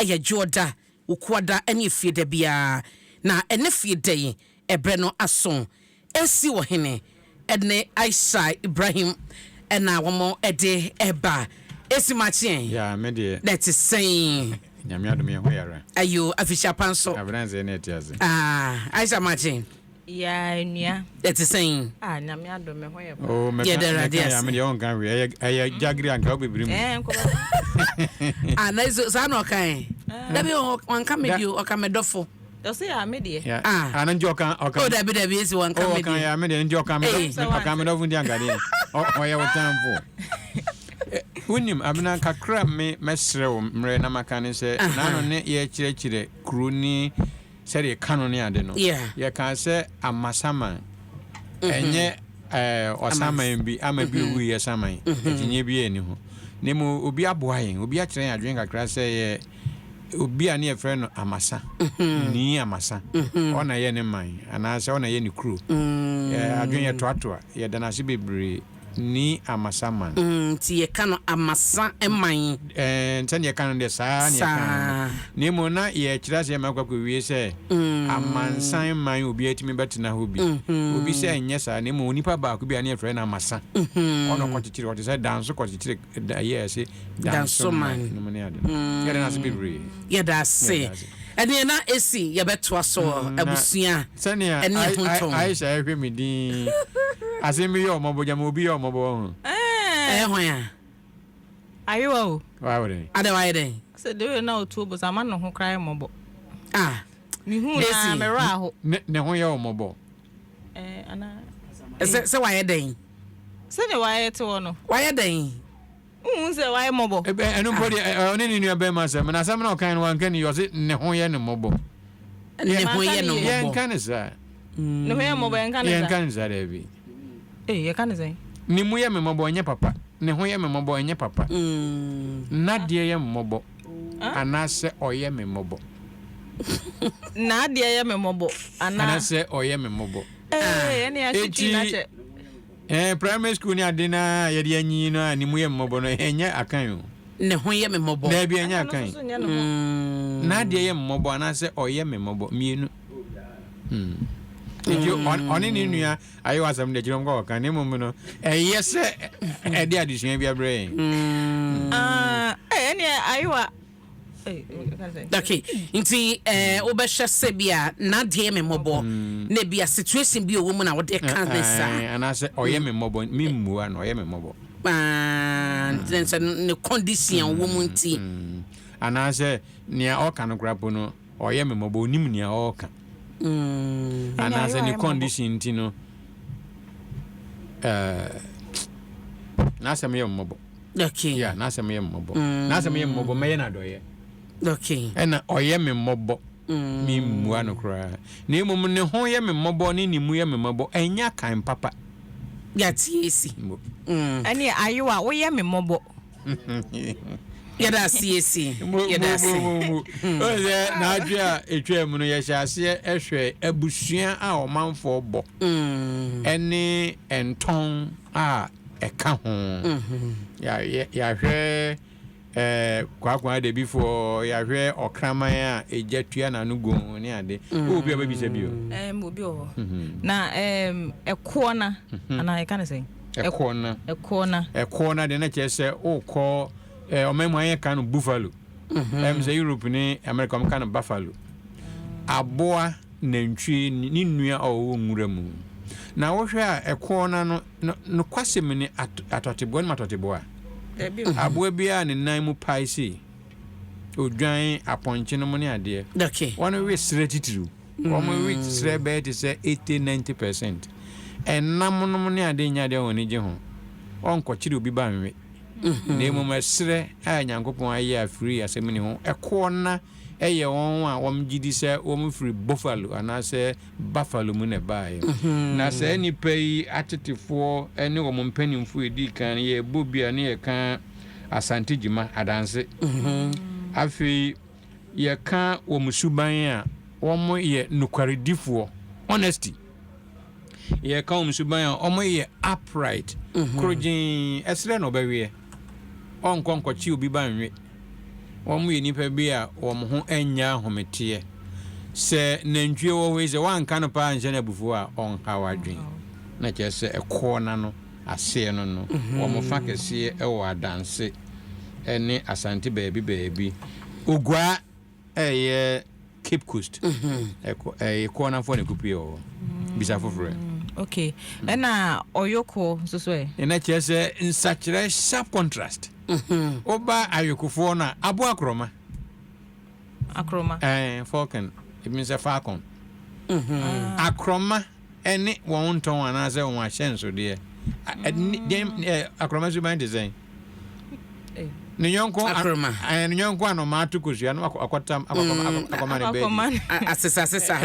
Ɛyɛ Dwoɔda, Wukuada ne Efieda biara. Na ɛnnɛ Fieda yi, ɛberɛ no aso. Esi Ɔhene ne Aisha Ibrahim na wɔde reba. Esi makye ɛ? Yeah, me deɛ. Na ɛte sɛn? Nyame adom yɛn ho yare. Ayo, afihyia pa nso. Aberanteɛ ne ɛte ase. Ah, Aisha makye. Yeah, nua. Ɛte sɛn? Ah, Nyame adom me ho yɛ pa. Oh, mɛka Yɛda Awurade mɛka ya ase. me deɛ ɔnka hwee. Ɛyɛ ɛyɛ gyagiri anka wobɛbiri mu. Eh, nkɔba. Ah, na so saa na ɔka ɛ? Dabi ɔnka me Da- bio, ɔka me dɔfo. Ɔsɛ yɛ ame deɛ. Ya. Ah. Ah, na nti ɔka ɔka. Oh, dabi dabi, esi wɔnka Oh, me ɔka deɛ. ya me deɛ nti ɔka me Ee. dɔ ɔka me dɔfo nti anka deɛ. Ɔ- Ɔyɛ wo tamfo. Eh, Wonim abena kakra me mɛsrɛ wo mmerɛ na maka ne sɛ Aha. n'ano ne yɛkyerɛkyerɛ kuro ne sɛdeɛ yɛka no ne ade no, yɛkaa sɛ amasaman, ɛnyɛ ɔsaman bi ama bi owuiɛ saman, akyinnyeɛ biara nni ho. Na mmom obi aboa yɛn, obi akyerɛ yɛn adwene kakra sɛ yɛ obi a ne yɛfrɛ no Amasa, Nii Amasa, ɔna yɛ ne man anaasɛ ɔna yɛ ne kuro. Adwene yɛtoatoa, yɛda no ase bebree. Ni Amasa man. Nti yɛka no Amasa man. Ɛɛ, sɛdeɛ yɛka no deɛ, saa ara na yɛka no. Saa. Na mmom na yɛrekyerɛ aseɛ ma akɔ akɔwie sɛ amansan man obiara tumi bɛtena hɔ bi. Obi sɛ ɛnyɛ saa, na mmom onipa baako bi a na yɛfrɛ no Amasa, ɔna ɔkɔkyekyere hɔ te sɛ Danso kɔkyekyere da yɛɛ se Danso Danso man man. nom ne ade no. Yɛda no ase bebree. Yɛda ase. Yɛda ase. Ɛneɛ na esi yɛbɛtoa so Na abusua sɛnea ɛne Ai ɛho Ai ntɔn. Aisha ɛhwɛ me din asɛm bi yɛ ɔmɔbɔ gyama obi yɛ ɔmɔbɔ wahu. Ɛyɛ hwan a? Ayewa o. Wayɛ dɛn? Adɛn wayɛ dɛn? Sɛ de wei na otuo bo ama ne ho koraa yɛ mmɔbɔ. Ah. Mehu na Esi. me werɛ aho. Ne ne ho yɛ ɔmɔbɔ. Eh, ana. Sɛ sɛ wayɛ dɛn? Sɛdeɛ wayɛ te hɔ no. Wayɛ dɛn? Wonhu sɛ wayɛ mmɔbɔ? Ɛno mpo deɛ, ɔne ne nua bɛrima asɛm, na asɛm no a ɔkae no wanka ni, ɔse ne ho yɛ no mmɔbɔ. Ne ho yɛ no mmɔbɔ. Yɛnka no saa. Ne ho yɛ mmɔbɔ, yɛnka no saa. Yɛnka no saa, daabi. Ee, yɛka no sɛn? Ne mu yɛ me mmɔbɔ, ɛnyɛ papa. Ne ho yɛ me mmɔbɔ, ɛnyɛ papa. N'adeɛ yɛ mmɔbɔ, anaasɛ ɔyɛ me mmɔbɔ. N'adeɛ yɛ me mmɔbɔ, anaa. Anaasɛ ɔyɛ me mmɔbɔ. Ee, ɛne ahye twi n'akyɛ. Eh, primary school ne ade no a yɛde anyin no a ne mu yɛ mmɔbɔ no, ɛnyɛ akan o. Ne ho yɛ me mmɔbɔ. Daabi, ɛnyɛ akan. N'adeɛ yɛ mmɔbɔ anaasɛ ɔyɛ me mmɔbɔ, mmienu. Hmm. Nti ɔne ne nua ayɛ wɔ asɛm de akyerɛ wɔn kɔ ɔka, na mmom no, ɛyɛ sɛ ɛde adesua bi abrɛ yɛn. Ah, ɛneɛ ayewa. Okay, nti eh, wobɛhwɛ sɛ bi a n'adeɛ me mmɔbɔ mm. na bi a situation bi ɔwɔ mu na wode ka ne saa anaasɛ ɔyɛ me mmɔbɔ memmua no ɔyɛ me mmɔbɔ ah, nti sɛ ne condition a ɔwɔ mu nti mm. anaasɛ nea ɔka no koraa po no ɔyɛ me mmɔbɔ onim nea ɔreka mm. anaasɛ ne condition nti no eh, n'asɛm yɛ mmɔbɔ Okay. Yeah, n'asɛm yɛ mmɔbɔ. Mm. N'asɛm yɛ mmɔbɔ, mɛyɛ no adɔyɛ. Okay. Ɛna ɔyɛ me mmɔbɔ. Mm. Memmua no koraa. Na mmom ne ho yɛ me mmɔbɔ ne ne mu yɛ me mmɔbɔ. Ɛnyɛ akan papa. Yɛate esi. Mm. Ɛne ayewa woyɛ me mmɔbɔ. Yɛda ase esi. Yɛda ase. Sɛ n'adwe a etwa mu no yɛhyɛ aseɛ ɛhwɛ abusua a ɔmanfoɔ bɔ ɛne ntɔn a ɛka ho. Yɛahwɛ kwaakwa adabifoɔ, yɛahwɛ ɔkraman a egya tua n'ano gon ne ade. Wowɔ obi a wobɛbisa bio? Obi wɔ hɔ. Na ɛkoɔ na, anaa yɛka ne sɛn? Ɛkoɔ na. Ɛkoɔ na. Ɛkoɔ na deɛ na kyerɛ sɛ wokɔ ɔman mu a yɛka no buffalo. Ɛm sɛ Europe ne America wɔka no buffalo. Aboa nantwie ne nua a ɔwɔ nwura mu. Na wohwɛ a ɛkoɔ no ano No, nokwasɛm ni, at, atɔteboa nim atɔteboa? Dabi. Aboa biara a ne nan mu pae sei, odwan, apɔnkye nom ne adeɛ, Okay. wɔn we serɛ titiriw. Wɔn we serɛ bɛyɛ te sɛ 80, 90 percent. Ɛnam nom ne adeɛ nyɛ adeɛ a wɔn ani gye ho. Ɔnkɔkyere obi ba nwe. Na mmom ɛserɛ a Nyankopɔn ayɛ afiri asɛm ni ho, ɛkoɔ na ɛyɛ wɔn a wɔgye di sɛ wɔn firi buffalo anaasɛ buffalo mu na ɛbaeɛ. Na saa nnipa yi atetefoɔ ne wɔn mpanimfoɔ a ɛdii kan no, yɛbɔ bi a ne yɛka Asante Gyima, Adanse. Afei yɛka wɔn suban a, wɔyɛ nokwaredifoɔ, honesty. Yɛka wɔn suban a, wɔyɛ upright, korogyenn, ɛserɛ na ɔbɛweɛ, ɔnkɔ nkɔkye obi ba nwe. Wɔn yɛ nnipa bi a wɔn ho nyɛ ahometeɛ. Sɛ nantwie wɔ hɔ yi, sɛ woanka no paa anhyɛ no abufuo a, ɔnhaw adwene. Na kyerɛ sɛ ɛkoɔ no ano aseɛ no no, wɔn fa kɛseɛ wɔ Adanse ne Asante baabi baabi. Oguaa ɛyɛ Cape Coast. Ɛkɔ ɛyɛ Koɔnafoɔ na ɛkɔpue wɔ hɔ. Bisa foforɔ ɛ. Okay. Ɛna Ɔyokoɔ nso so ɛ? Ɛna kyerɛ sɛ nsakyerɛ, sharp contrast. Woba Ayokofoɔ no a, aboa akorɔma. Akorɔma. Ɛɛ, falcon, ebi sɛ falcon. Akorɔma ɛne wɔn ntɔn anaasɛ wɔn ahyɛnsodeɛ. Deɛn akorɔma suban te sɛn? Ne yɔnko akorɔma. Ɛɛ, ne yɔnko anomaa to kosua no akɔtam akɔma ne bɛɛ di. Asesa asesa.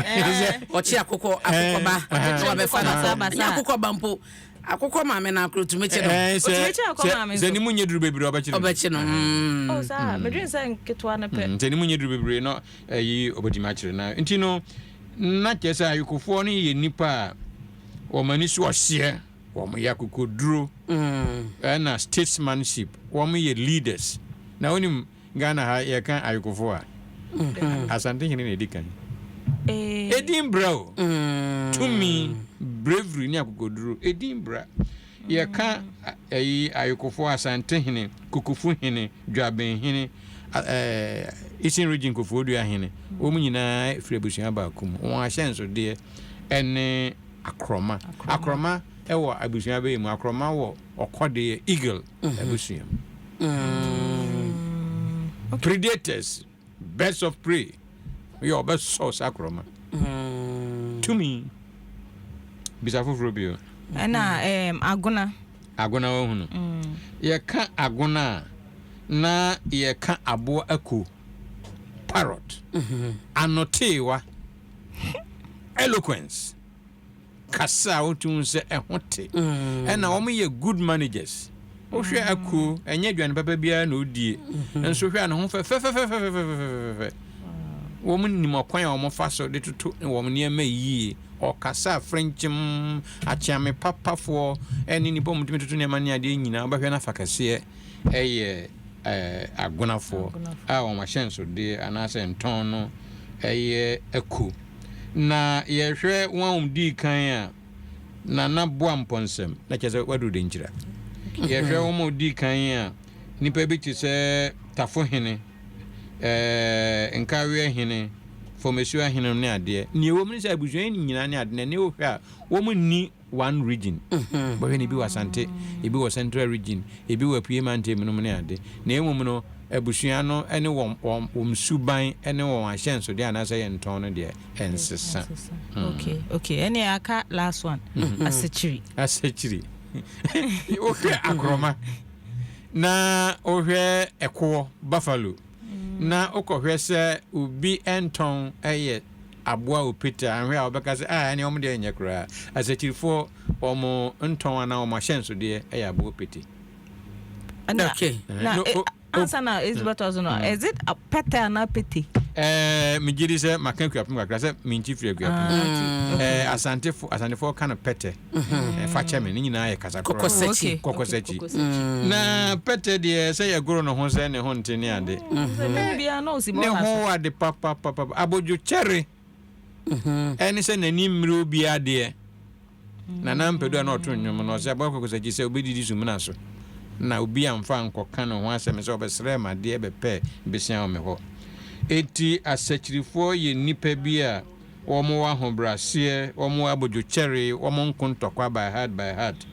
Ɔkye akokɔ akokɔba na wabɛfa no akɔ. Ɛnyɛ akokɔba mpo. Akokɔ maame no akoro tumi kye no. Ɛɛ, sɛ Otumi kye akokɔ maame sɛ nso. ne mu nyɛ duru bebree ɔbɛkye no. Ɔbɛkye no. Oh saa, medwene sɛ nketewa no pɛ. Sɛ ne mu nyɛ duru bebree no ɛyi ɔbɛtumi akyere no. Nti no na kyerɛ sɛ ayokofoɔ no yɛ nnipa a wɔn ani so ɔhyeɛ, wɔn yɛ akokoduro, ɛna statesmanship, wɔn yɛ leaders. Na wonim Ghana ha yɛka ayokofoɔ a, Asantehene na ɛdi kan. Ɛdin bra o, tumi, bravery ne akokoduro, ɛdin bra. Yɛka ɛyi ayokofoɔ Asantehene, Kokofuhene, Dwabenhene, Eastern Region Kofoɔdua hene, wɔn nyinaa firi abusua baako mu. Wɔn ahyɛnsodeɛ ɛne akorɔma. Akorɔma ɛwɔ abusua bɛyɛ mu. Akorɔma wɔ ɔkɔdeɛ, eagle abusua mu. Predators, birds of prey, yɛ ɔbɛsɔ saa akorɔma. Tumi. Bisa foforɔ bio. Ɛna agona. Agona wahunu. Yɛka agona a, na yɛka aboa ako, parrot, anoteewa, eloquence, kasa a wotu sɛ ɛho te. Ɛna wɔn yɛ good managers. Wohwɛ akuo, ɛnyɛ aduane papa biara na odie. Nso hwɛ a ne ho fɛfɛfɛfɛfɛfɛfɛfɛ. Wɔn nim ɔkwan a wɔn fa so de toto wɔn nneɛma yie. Ɔkasa frenkyem, akyeame papafoɔ ɛne nipa a wɔtumi toto nneɛma ne adeɛ nyinaa wobɛhwɛ n'afa kɛseɛ ɛyɛ agonafoɔ a wɔn ahyɛnsodeɛ anaasɛ ntɔn no ɛyɛ ako. Na yɛhwɛ wɔn a wɔn dii kan a, Nana Boa Mpɔnsɛm, na kyerɛ sɛ waduru Denkyira. Yɛhwɛ wɔn a wɔdii kan a, nipa bi te sɛ Tafohene, Nkaweɛ hene, Fɔmasuo hene ne adeɛ. Nea ɛwɔ mu ne sɛ abusua yi nyinaa ne ade na ɛne wohwɛ a wɔn nni one region. Bɔhwɛ no ebi wɔ Asante, ebi wɔ Central Region, ebi wɔ Apue Mantam nom ne ade. Na mmom no abusua no ne wɔn wɔn wɔn suban ne wɔn ahyɛnsodeɛ anaasɛ yɛn ntɔn no deɛ ɛnsesa. Okay, ɛne aka last one, Asekyiri. Asekyiri. Wohwɛ akorɔma na wohwɛ ɛkoɔ, buffalo, na wokɔhwɛ sɛ obi ntɔn ɛyɛ aboa opete a, ahwɛ a wɔbɛka sɛ ah, ɛne wɔn deɛ nyɛ koraa. Asekyirifoɔ wɔn ntɔn anaa wɔn ahyɛnsodeɛ ɛyɛ aboa opete. Okay. Na ansa na ezibɛtɔ so no, is it a pɛtɛ anaa pete? Megye di sɛ maka Akuapem kakra sɛ menkyi firi Akuapem. Asantefo Asantefoɔ ka no pɛtɛ. Fa kyɛ me, ne nyinaa yɛ kasa korɔ. Kɔkɔsakyi. Kɔkɔsakyi. Na pɛtɛ deɛ sɛ yɛgoro ne ho sɛ ne ho nte ne ade. Ne ho ade papapapa. Abodwokyɛre ɛne sɛ n'ani mmere obi adeɛ. Nana Mpadu a na ɔto nnwom no, ɔsɛ aboa kɔkɔsakyi sɛ obɛdidi sumina so na obi amfa nkɔka ne ho asɛm sɛ ɔbɛsrɛ ma adeɛ bɛpɛ besia wɔ me hɔ. Eti asakyirifoɔ yɛ nnipa bi a wɔn wɔ ahobrɛaseɛ, wɔn wɔ abodwokyɛre, wɔn nko ntɔkwa by heart by heart.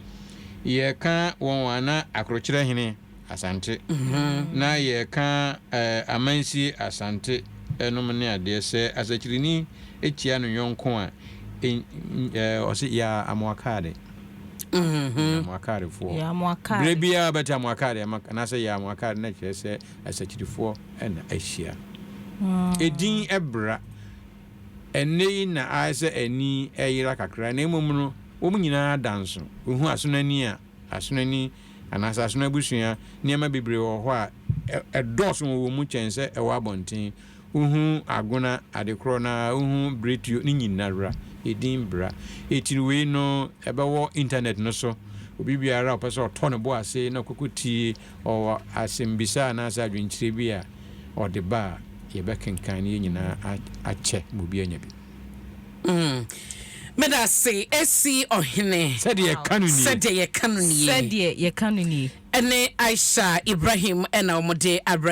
Yɛka wɔn ana akorokyerɛ hene Asante, na yɛka amansie Asante nom ne adeɛ. Sɛ asakyirini kyia no yɔnko a, ɔse yaa amoakaade. Amoakaadefoɔ. Berɛ biara bɛte amoakaade anaasɛ yaa amoakaade na kyerɛ sɛ asakyirifoɔ na ahyia. Edin ɛbra. Ɛnnɛ yi na ayɛ sɛ ani ɛyera kakra, na mmom no wɔn nyinaa da nso. Wohu asono ani a, asono ani anaasɛ asono abusua nneɛma bebree wɔ hɔ a ɛdɔɔso wɔ wɔn mu kyɛn sɛ ɛwɔ abɔnten. Wohu agona ade korɔ no ara, wohu biretuo, ne nyinara edin bra. Eti no wei no ɛbɛwɔ internet no so. Obi biara a ɔpɛ sɛ ɔtɔ ne bo ase na ɔkɔkɔ tie, ɔwɔ asɛmbisa anaasɛ adwenkyerɛ bi a, Ɔde ba a, yɛbɛkenkan na yɛn nyinaa akyɛ ma obi anya bi. Meda ase, AC Ɔhene. Sɛdeɛ yɛka no nie. Sɛdeɛ yɛka no nie. Sɛdeɛ yɛka no nie. Ɛne Aisha Ibrahim ɛna wɔde abrɛ.